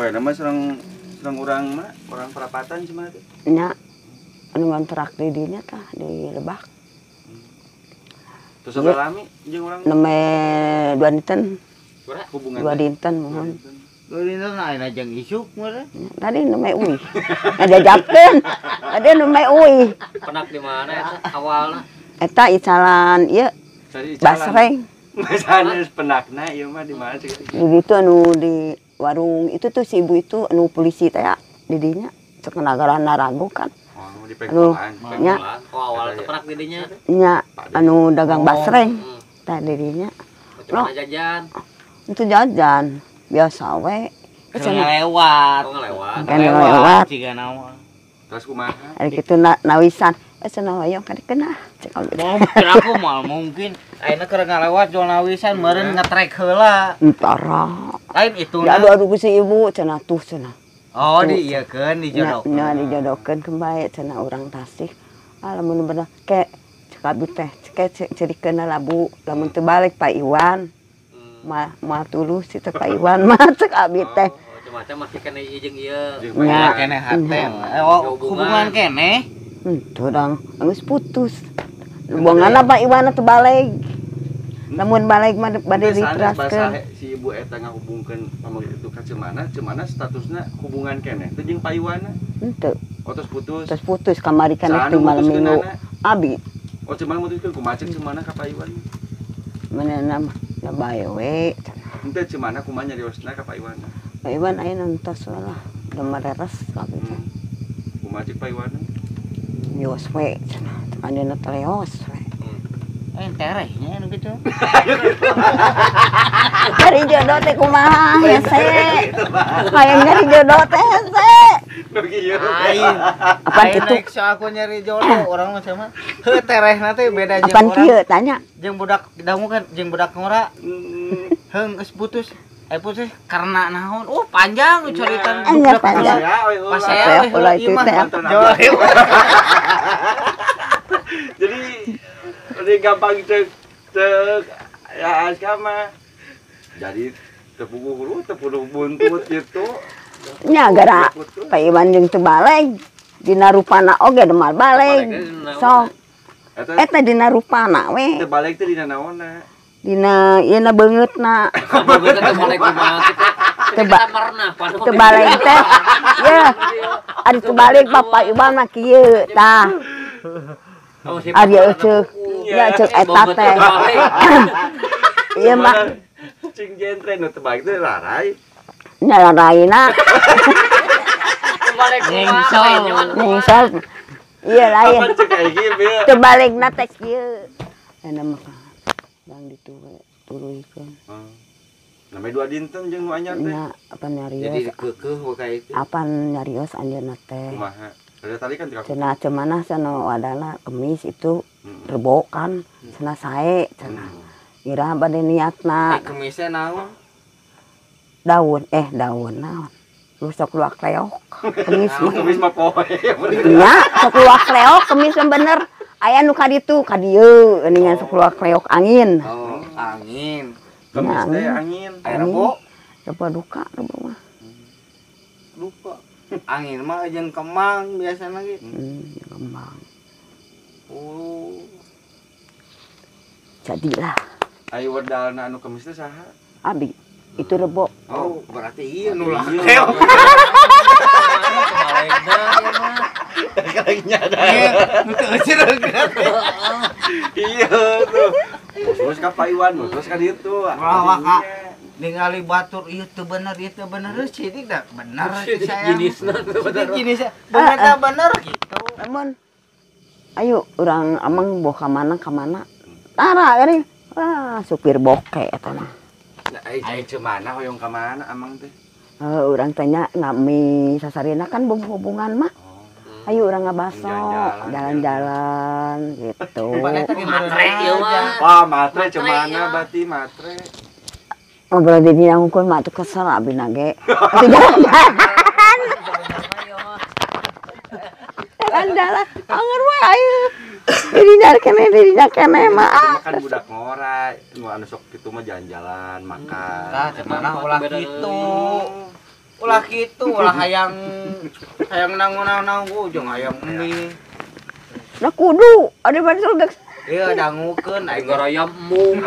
Oh ya, nama serang serang urang mah, orang perapatan cuma teh. Nya anu ngontrak di dinya tah di Lebak. Terus lami jeung urang neme dua dinten. Hubungan dua dinten mohon. Dua dinten ayeuna jeung isuk meureun. Tadi neme uih. Ngajajakeun. Tadi neme uih. Penak di mana eta awalna? Eta icalan ieu. Basreng. Sanes penakna ieu mah di mana sih? Di ditu anu di warung itu tuh si ibu itu anu polisi teh di dinya cek nagara narago kan. Oh, di pengkolan. Nya. Oh, awalna teh penak di dinya. Nya anu dagang basreng tah di dinya. Loh, jajan. Itu jajan biasa we. Ngelewat. Oh, ngelewat. Ngelewat. Ciga naon. Terus kumaha? Ari kitu nawisan. Cenah hoyong kadikeun ah. Cek mungkin aku mal mungkin ayeuna keur ngalewat jual nawisan meureun ngetrek heula. Entara. Lain itu. Ya aduh aduh si ibu cenah tuh cenah. Oh, diieukeun dijodohkeun. Nya dijodohkeun kembae cenah urang Tasik. Ah lamun bener ke cek abdi teh cek cerikeun labu lamun teu balik Pak Iwan. Mah mah tulus si teh Pak Iwan mah cek abdi teh. Macam masih kene ieu jeung ieu. Nya kene hate. Oh, hubungan kene. Henteu dang, geus putus. Buanganna Pak Iwan teu balik. Lamun balik mah bade diteraskeun. Si ibu eta ngahubungkeun pamang itu ka Cemana, Cemana statusna hubungan keneh teh jeung Pak Iwan. Henteu. Oh, terus putus. Terus putus kamari kan itu malam Minggu. Abi. Oh, Cemana mutuskeun kumaha cek Cemana ka Pak Iwan? Manehna mah da bae we. Henteu Cemana kumaha nyariosna ka Pak Iwan? Pak Iwan aya nontos lah, da mareres kabeh teh. Kumaha cek Pak Iwan? Yos we cenah, anjeunna teh leos we. Tereh nya anu kitu. Nyari jodoh teh kumaha hese. Hayang nyari jodoh teh hese. Apaan kitu? Aku nyari jodoh orang mah sama. Heuh terehna teh beda jeung urang. Apaan kieu tanya? Jeung budak dangu kan jeung budak ngora. Heung geus putus. Putus karena naon? Oh, panjang cerita budak panjang. Pas saya ulah itu teh. Jadi udah gampang cek cek ya Aska mah. Jadi tepuk hulu, tepuk buntut gitu. Nya gara Pak Iwan jeung teu baleg dina rupana oge demal baleg. Sok. Eta dina rupana we. Teu baleg teh dina naonna? Dina ieu na beungeutna. Beungeutna teh balik kumaha kitu. Teu baleg teh. Ye. Ari teu balik Bapak Iwan mah kieu tah. Ari euceuk. Ya ceuk eta teh. Ieu mah cing genre nu teu balik teh larai. Nya laraina. Nyungsel. Nyungsel. Ieu lain. Teu balikna teh kieu. Eta mah bang dituluikeun. Namanya dua dinten jeung nu anyar teh. Nya apa nyarios. Jadi keukeuh we ka itu. Apa nyarios anjeunna teh. Kumaha? Ada tadi kan cenah Cemana cenah wadana kemis itu rebo kan cenah sae cenah. Iraha bade niatna. Kemisnya naon? Daun daun naon. Lu sok luak leok kemis mah. Kemis mah poe. Nya sok luak leok kemis mah bener. Aya nu ka ditu ka dieu geuningan sok luak leok angin. Oh, angin. Kemis teh angin. Aya rebo. Rebo duka rebo mah. Duka. Angin mah jeung kemang biasana ge. Kemang. Oh. Jadilah. Ayo wedalna anu kemis teh saha? Abi. Itu rebo. Oh, berarti iya nu leok. Iya tuh. Terus ka Pak Iwan, terus ka ditu. Wah, Kak. Ningali batur ieu teu bener, ieu teu bener, sidik dah bener saya. Jenisna teu bener. Jenisna bener dah bener gitu. Lamun ayo urang amang boh ka mana ka mana. Tara geuning. Wah, supir boke eta mah. Ai Cemana hoyong ka mana amang teh? Heuh, urang tanya ngami sasarina kan hubungan mah. Ayo urang ngabaso, jalan-jalan gitu. Matre ieu mah. Wah, matre Cemana berarti matre. Ngobrol di dinya hungkul mah atuh kesel abi na ge. Atuh jalan-jalan. Jalan-jalan, anger we ayo. Dirinya kene mah. Makan budak ngora, nu anu sok kitu mah jalan-jalan, makan. Tah, Cemana ulah kitu. Ulah kitu, ulah hayang hayang nangun-nangun ujung hayang mie. Nah kudu, ada mana surga. Iya, dangukeun aing garayam mung.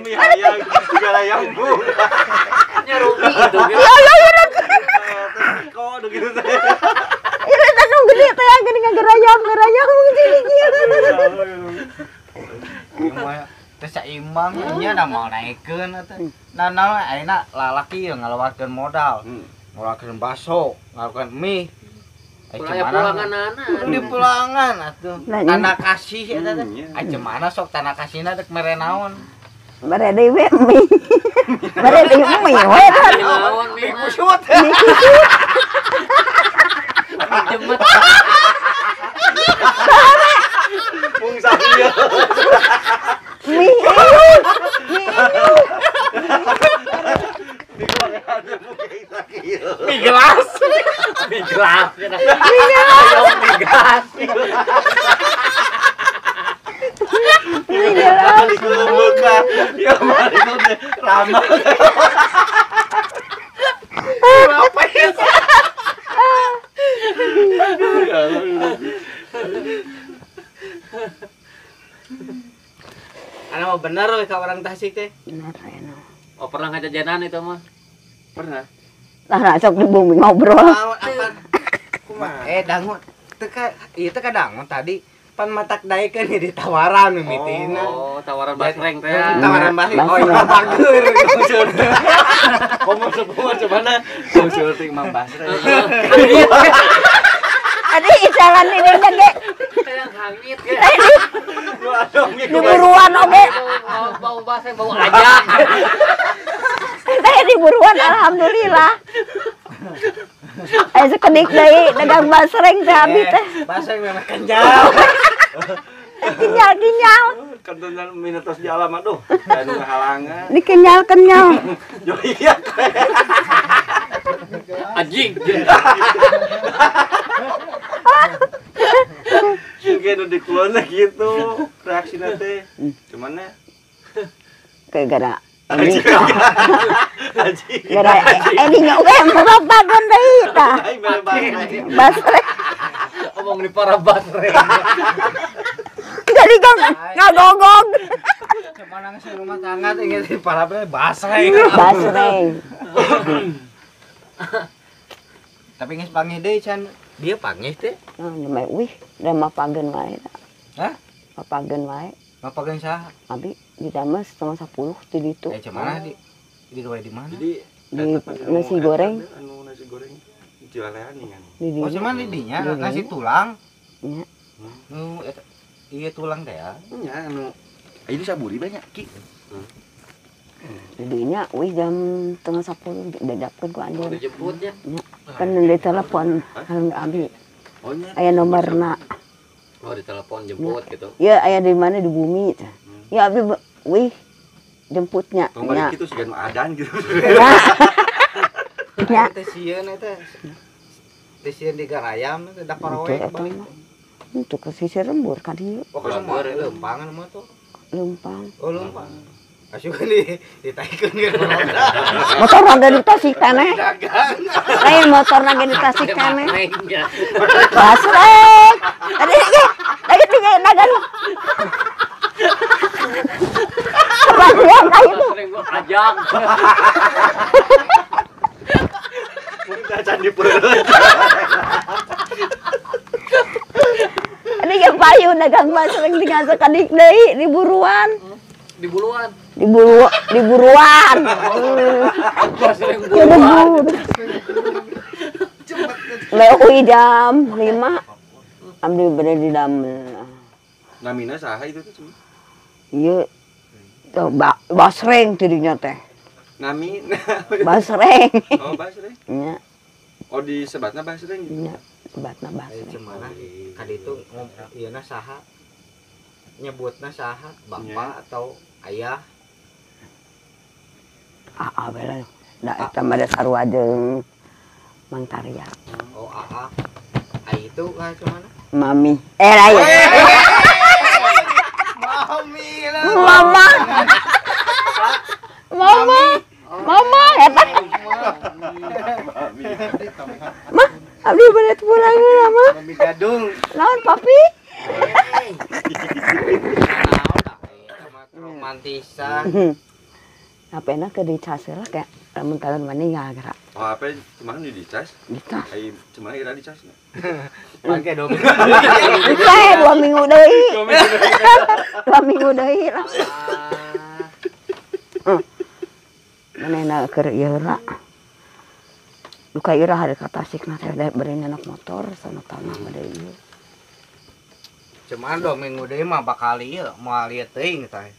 Mie hayang garayam mung. Nya rugi itu. Iya, iya, kok gitu teh. Iya, tanu gede teh geuning ngagerayam, garayam jadi kieu. Teh saimbang nya da moal naekeun atuh. Nah, naon ayeuna lalaki ieu ngalawarkeun modal. Ngalawarkeun baso, ngalawarkeun mie. Ai pulangan di pulangan atuh. Tanah kasih eta teh. Ai cemana sok tanah kasihna dek mere naon? Mere deui we mie. Mere deui mie we. Naon mie kusut. Mie kusut. Jemet. Mung sakieu. Mie ieu. Mie ieu. Mie gelas. Mie gelas. Mie gelas. Mie gelas. Ya mari teh ramah. Apa ya? Ana mah bener we ka orang Tasik teh. Bener aya. Oh, pernah ngajajanan itu mah? Pernah. Tah sok di bumi ngobrol. Kumaha? Dangu teu ka ieu teh ka dangu tadi pan matak daekeun di tawaran mimitina. Oh, tawaran basreng teh. Tawaran basreng. Oh, iya bager. Komo sepuh cemana? Komo syuting Mang Basreng. Adi isalan ini ge. Hayang hangit ge. Di buruan oge. Bau basreng bau aja. Teh di buruan alhamdulillah. Sekedik deui dagang basreng teh abi teh. Basreng memang kenyal. Kenyal-kenyal. Kentenan minetos di alam aduh, anu ngahalangan. Ini kenyal-kenyal. Yo iya. Anjing. Mungkin udah dikeluarnya gitu reaksinya teh. Cuman ya kayak gara anjing. Gara ini oge bagon deui tah. Basreng. Omong di para basreng. Jadi kan ngagogog. Cuman nang rumah tangga teh geus para basreng. Basreng. Tapi geus panggih deui can dia panggih teh. Nah, wih, da mapageun wae. Hah? Mapageun wae. Mapageun saha? Abi di damel 9:30 di ditu. Cemana di gawe di mana? Jadi di nasi goreng. Anu nasi goreng jualean kan. Oh, cuman di dinya nasi tulang. Nya. Nu eta ieu tulang teh ya. Nya anu ini saburi banyak ki. Di dinya wih jam 9:30 didapkeun ku anjeun. Dijemputnya. Kan di telepon abi. Aya nomorna. Oh, di telepon jemput gitu. Iya, aya di mana di bumi. Ya abi wih jemputnya. Tong balik kitu siga nu adan gitu. Ya. Teh sieun eta. Teh sieun di garayam teh da paroek balik. Untuk ke sisi lembur ka dieu. Oh, ka lembur leumpangan mah tuh. Leumpang. Oh, leumpang. Asup di ditaikeun ke motor naga di Tasik taneh. Lain motor naga di Tasik taneh. Basreng. Tadi ge, lagi tinggal naga. Kebayang ka itu. Basreng gua ajang. Mun candi perut. Ini ge payu dagang basreng tinggal sakedik deui di buruan. Di buluan. Di buruan. Basreng buruan. Leuwi jam 5. Abdi bade di damel. Namina saha itu tuh cuma? Ieu tuh basreng tidinya teh. Nami basreng. Oh, basreng. Nya. Oh, disebatna basreng gitu. Nya, sebatna basreng. Cemana ka ditu ieuna saha? Nyebutna saha? Bapak atau ayah? Aa we lah. Da eta mah da sarua jeung Mang Tarya. Oh, aa. Ai itu ka cemana? Mami. Eh lain. Digadung. Naon papi? Romantisan. HP-na ke dicas lah kayak lamun tahun mana ya gerak. Oh, HP cuman di dicas? Dicas. Ai cuman ira dicas na. Mangke 2 minggu. Teh 2 minggu deui. 2 minggu deui lah. Manehna keur ieu heula. Duka ira hari ka Tasik na teh beri anak motor sana tanah mah deui. Cuman 2 minggu deui mah bakal ieu moal ieu teuing teh.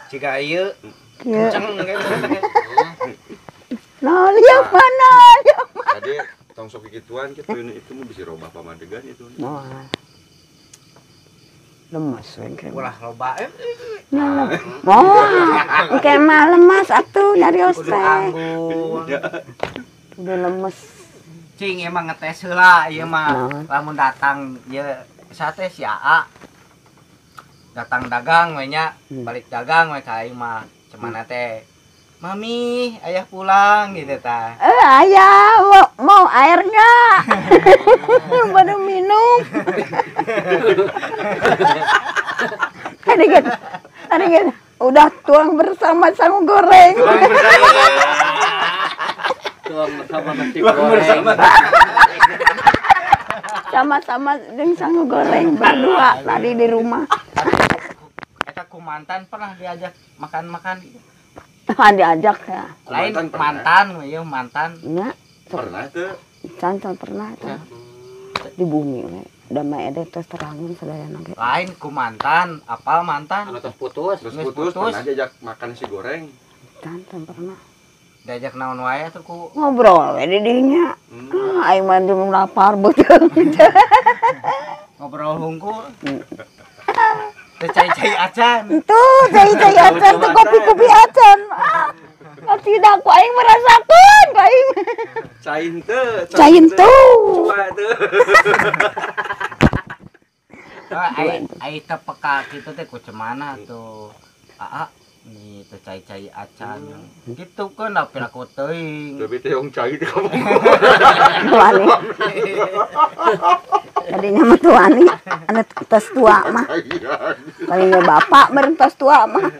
Ciga ieu kenceng gitu. Nah, lihat mana? Tadi tong sok kikituan kitu itu mah bisa robah pamadegan itu. Nah. Lemes we engke. Ulah loba. Oh, engke mah lemes atuh nyarios teh. Udah lemes. Cing emang ngetes heula ieu mah. Lamun datang ieu sate si AA. Datang dagang we nya, balik dagang we ka aing mah. Cemana teh? Mami, ayah pulang gitu ta. Ayah, mau air nggak? Baru minum. Tadi gitu, udah tuang bersama sangu goreng. Tuang bersama nasi goreng. Sama-sama dengan sangu goreng berdua tadi di rumah. Eta ku mantan pernah diajak makan-makan. Diajak ya. Lain mantan, iya mantan. Nya. Pernah tuh. Can pernah tuh. Di bumi we. Da mah ede tos terangun sadayana ge. Lain ku mantan, apal mantan. Anu tos putus, terus putus pernah diajak makan nasi goreng. Can pernah. Diajak naon wae tuh ku ngobrol we di dinya. Ah, aing mah jeung lapar beuteung. Ngobrol hungkul. Teh cai-cai acan. Tuh, cai-cai acan tuh kopi-kopi acan. Ah, tidak ku aing merasakeun ku aing. Cai henteu. Cai henteu. Coba teu. Ai teu peka kitu teh ku cemana tuh. Aa, nih teh cai-cai acan. Gitu kan pira ku teuing. Tapi teh yang cai teh kamu. Wani. Tadinya mah tuani, anu tos tua mah. Paling bapak meureun tos tua mah.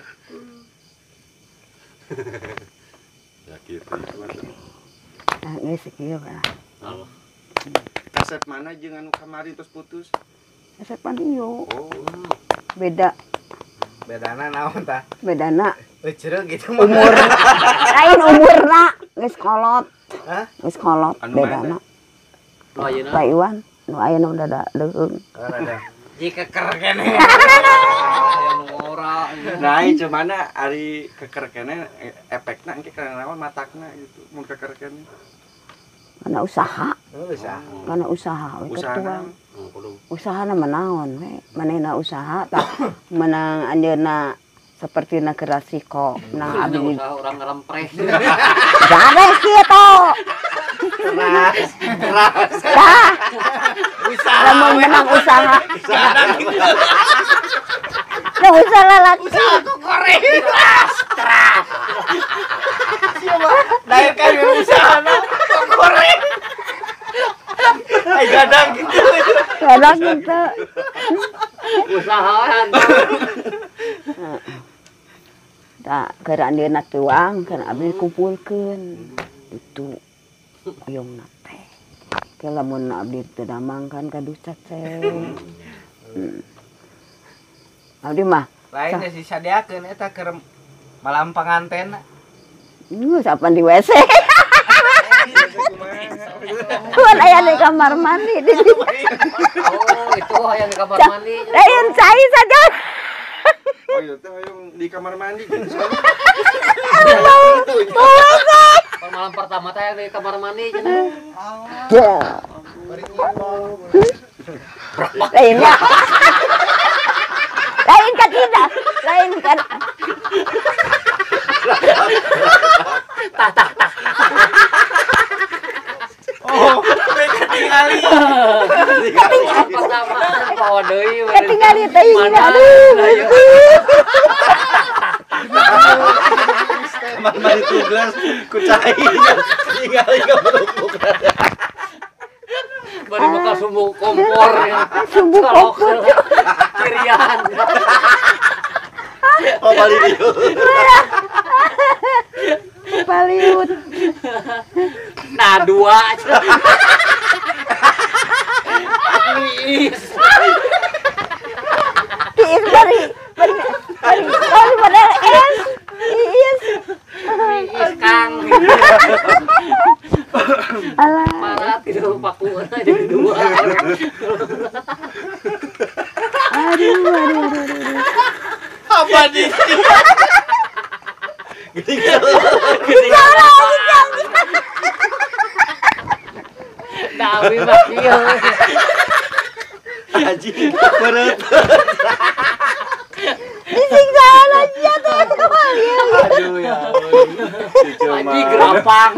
Ya kitu. Nah, geus kieu lah. Kaset mana jeung anu kamari tos putus? Kaset pan ieu. Oh. Beda. Bedana naon tah? Bedana. Euceureuh gitu mah. Umur. Lain umurna geus kolot. Hah? Geus kolot bedana. Nu ayeuna. Pak Iwan. Nu ayeuna udah da leuheung. Jika keker keneh. Nah, ieu mana ari keker keneh efekna engke kana naon matakna gitu mun keker keneh. Kana usaha. Usaha. Kana usaha we ketuang. Usahana mah naon we. Manehna usaha tah menang anjeunna sapertina keur rasiko. Nah abdi usaha urang ngarempres. Jares kieu toh. Keras, keras. Tah. Usaha. Lamun menang usaha. Nah, usaha lalaki. Usaha ku koreng. Keras, keras. Siapa? Daek kan usahana ku koreng. Ai gadang gitu. Gadang gitu. Usahaan. Tah, keur anjeunna tuang, keur abdi kumpulkeun. Itu oyongna teh. Ke lamun abdi teu damang kan ka duca teh. Abdi mah lain teh disadiakeun eta keur malam panganten. Geus apan di WC. Tuan aya di kamar mandi di Oh, itu aya di kamar mandi. Lain cai saja. Oh, itu teh hoyong di kamar mandi gitu. Malam pertama teh di kamar mandi cenah. Ya. Lain ya. Lain kan tidak. Lain kan. Tah tah tah. Oh, mereka tinggali. Pertama bawa deui. Ketinggali teuing aduh. Kamar mandi tugas ku cai tinggali ka berupuk. Bari bakal sumbu kompor ya. Sumbu kompor. Cirian. Oh paliut. Paliut. Nah dua. Iis. Iis bari bari bari bari padahal es. Iis. Iis Kang. Alah. Marah tidak paku jadi dua. Aduh, aduh, aduh, aduh. Apa nih? Gede. Dawi mah kieu. Haji beret. Disiksa aja teh. Aduh ya. Haji gerapang.